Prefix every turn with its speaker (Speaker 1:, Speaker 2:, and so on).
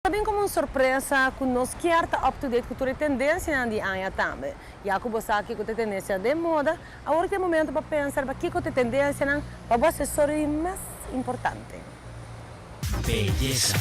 Speaker 1: ta bin como un sorpresa cu nos kier ta up to date cu tur e tendencianan di aña tambe. Ya cu bo sa kico ta e tendencia den moda, awor ta e momento pa pensa riba kico ta e tendencianan pa bo accesorio di mas importante.
Speaker 2: Beyesa.